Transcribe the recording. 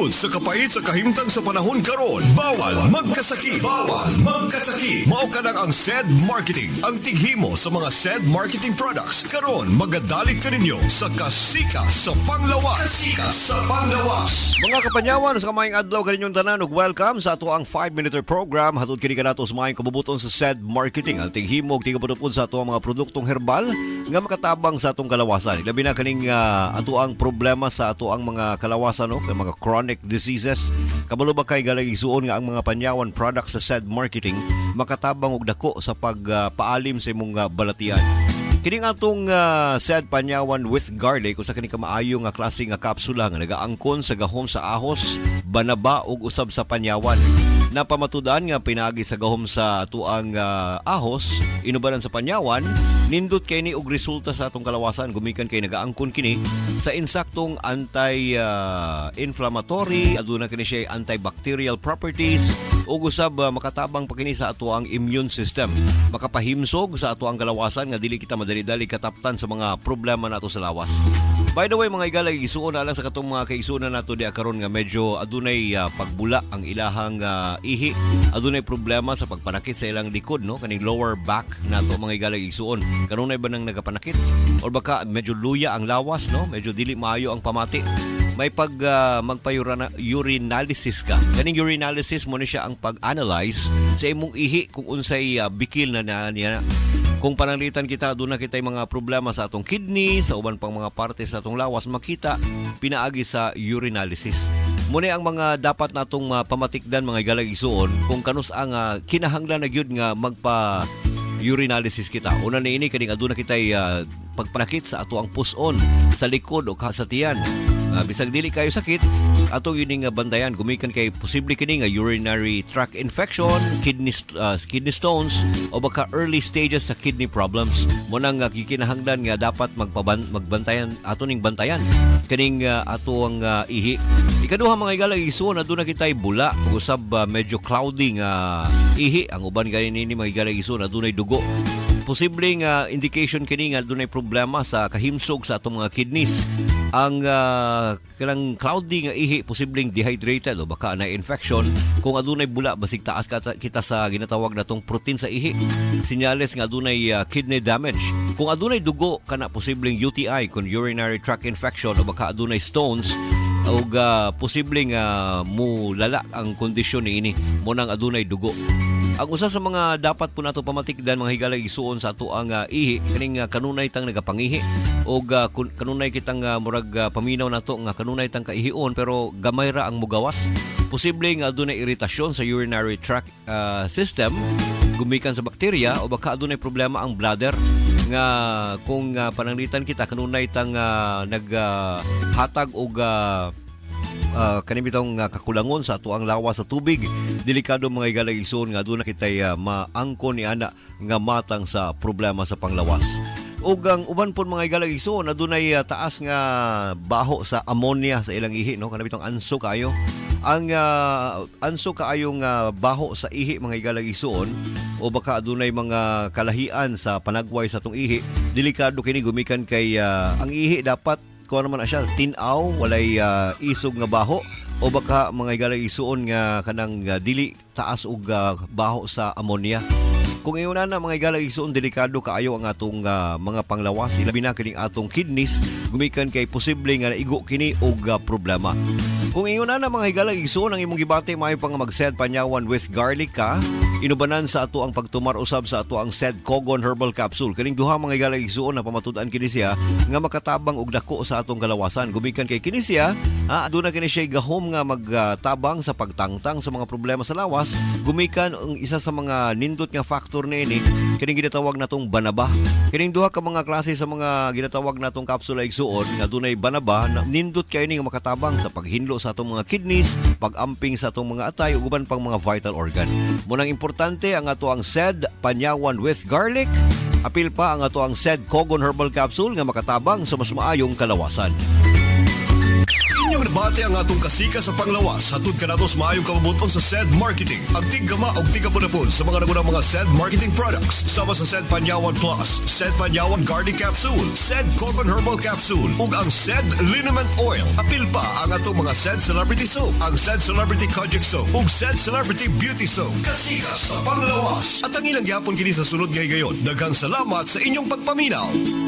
Tungod sa kapait sa kahimtang sa panahon karon, bawal magkasakit. Bawal magkasakit. Mao kanang ang SED Marketing, ang tighimo sa mga SED Marketing products. Karon magadalit kaninyo sa Kasika sa Panglawas. Kasika sa Panglawas. Mga kapanyawan, sa maayong adlaw kaninyong tanan ug welcome sa ato ang 5 minute program. Hatod kini kanato sa maayong kabubuton sa SED Marketing, ang tighimog tigabutupod sa ato ang mga produktong herbal nga makatabang sa atong kalawasan. Labi na kaning ato ang problema sa ato ang mga kalawasan, no, kay mga chronic diseases. Kabalo ba kay, higalang igsuon, nga ang mga panyawan products sa SED Marketing makatabang og dako sa pagpaalim sa imong balatian? Kini nga atong SED Panyawan with Garlic, usa kini ka maayo nga klase nga kapsula nga nagaangkon sa gahom sa ahos, banaba ug usab sa panyawan. Napamatudan nga pinaagi sa gahom sa atuang ahos, inubanan sa panyawan, nindot kay ni og resulta sa atong kalawasan gumikan kay nagaangkon kini sa insaktong anti-inflammatory, aduna kini siya antibacterial properties ug usab makatabang pa kini sa atoang immune system. Makapahimsog sa atoang kalawasan nga dili kita madali-dali kataptan sa mga problema nato sa lawas. By the way, mga higala igsuon na lang sa katong mga kaigsuonan nato di karon nga medyo adunay pagbula ang ilahang ihi, adunay problema sa pagpanakit sa ilang likod, no, kaning lower back nato, mga higala igsuon. Kanunay ba nang nagapanakit? Or baka medyo luya ang lawas, no? Medyo dili maayo ang pamati, may pag magpa-urinalysis ka. Kaning urinalysis mo ni siya ang pag-analyze sa imong ihi kung unsay bikil na na niya. Kung pananglitan kita doon na kita mga problema sa atong kidney, sa uban pang mga parte sa atong lawas, makita pinaagi sa urinalysis. Muna ang mga dapat natong pamatikdan, mga higalang igsuon, kung kanus ang kinahanglan na gyud nga magpa urinalysis kita. Una ni ini, kaning aduna kitay pagpanakit sa ato ang puson, sa likod o sa tiyan. Bisag dili kayo sakit, ato yun nga bantayan gumikan kay posible kini nga urinary tract infection, kidney stones o baka early stages sa kidney problems. Mo nang gikinahanglan nga dapat magbantayan, ato ning bantayan kaning ato ang ihi. Ikaduha, mga higala igsuon, aduna kitay bula usab medyo cloudy nga ihi. Ang uban gani nini, mga higala igsuon, adunay dugo. Posible nga indication kini nga dunay problema sa kahimsog sa atong mga kidneys. Ang kanang cloudy nga ihi, posibleng dehydrated o baka na infection. Kung adunay bula, basig taas kita sa ginatawag natong protein sa ihi. Sinyales nga adunay kidney damage. Kung adunay dugo kana, posibleng UTI, kung urinary tract infection, o baka adunay stones ug posibleng mulala ang kondisyon niini, mo nang adunay dugo. Ang usa sa mga dapat po nato pamatikdan, mga higala igsuon, sa ato ang ihi, kaning kanunay tang nagapangihi og kanunay kitang murag paminaw nato nga kanunay tang kaihion pero gamay ra ang mugawas. Posible nga adunay iritasyon sa urinary tract system gumikan sa bakterya o baka adunay problema ang bladder nga kung pananglitan kita kanunay tang naghatag og kani bitong kakulangon sa ato ang lawas sa tubig. Delikado, mga higala igsoon, nga aduna kitay maangkon ni ana nga matang sa problema sa panglawas. Ug ang uban pud, mga higala igsoon, adunay taas nga baho sa ammonia sa ilang ihi, no, kana bitong anso kaayo. Ang anso kaayong baho sa ihi, mga higala igsoon, o baka adunay mga kalahian sa panagway sa atong ihi, delikado kini gumikan kay ang ihi dapat kuha naman na siya, tinaw, walay isog nga baho o baka, mga higala igsuon, nga kanang dili taas og baho sa ammonia. Kung ingon na, mga higala igsuon, delikado kaayo ang atong mga panglawas, ilabi na kining atong kidneys gumikan kay posible nga naigo kini og problema. Kung ingon na, mga higala igsuon, ang imong gibati, maayo pa nga mag-SED Panyawan with Garlic ka, inubanan sa ato ang pagtumar usab sa ato ang SED Kogon Herbal Capsule. Kining duha, mga higala igsuon, na pamatud-an kini siya nga makatabang og dako sa atong kalawasan gumikan kay kini siya aduna kini siya gahom nga magtabang sa pagtangtang sa mga problema sa lawas gumikan ang isa sa mga nindot nga factor niini, kining ginatawag natong banaba. Kining duha ka mga klase sa mga ginatawag natong kapsula, igsuon, nga dunay banaba na nindot kayo ni nga makatabang sa paghinlo sa atong mga kidneys, pag-amping sa atong mga atay ug uban pang mga vital organ. Munang importante ang ato ang SED Panyawan with Garlic. Apil pa ang ato ang SED Kogon Herbal Capsule nga makatabang sa mas maayong kalawasan. Inyong nabati ang atong kasika sa panglawas hatud kanato sa maayong kabubuton sa SED Marketing. Ang tiggama og tigapun-apon sa mga nagunang mga SED Marketing products sama sa SED Panyawan Plus, SED Panyawan Garlic Capsule, SED Cogon Herbal Capsule ug ang SED Liniment Oil. Apil pa ang atong mga SED Celebrity Soap, ang SED Celebrity Kojic Soap ug SED Celebrity Beauty Soap. Kasika sa panglawas. At ang ilang gyapon kini sa sunod nga higayon. Daghang salamat sa inyong pagpaminaw.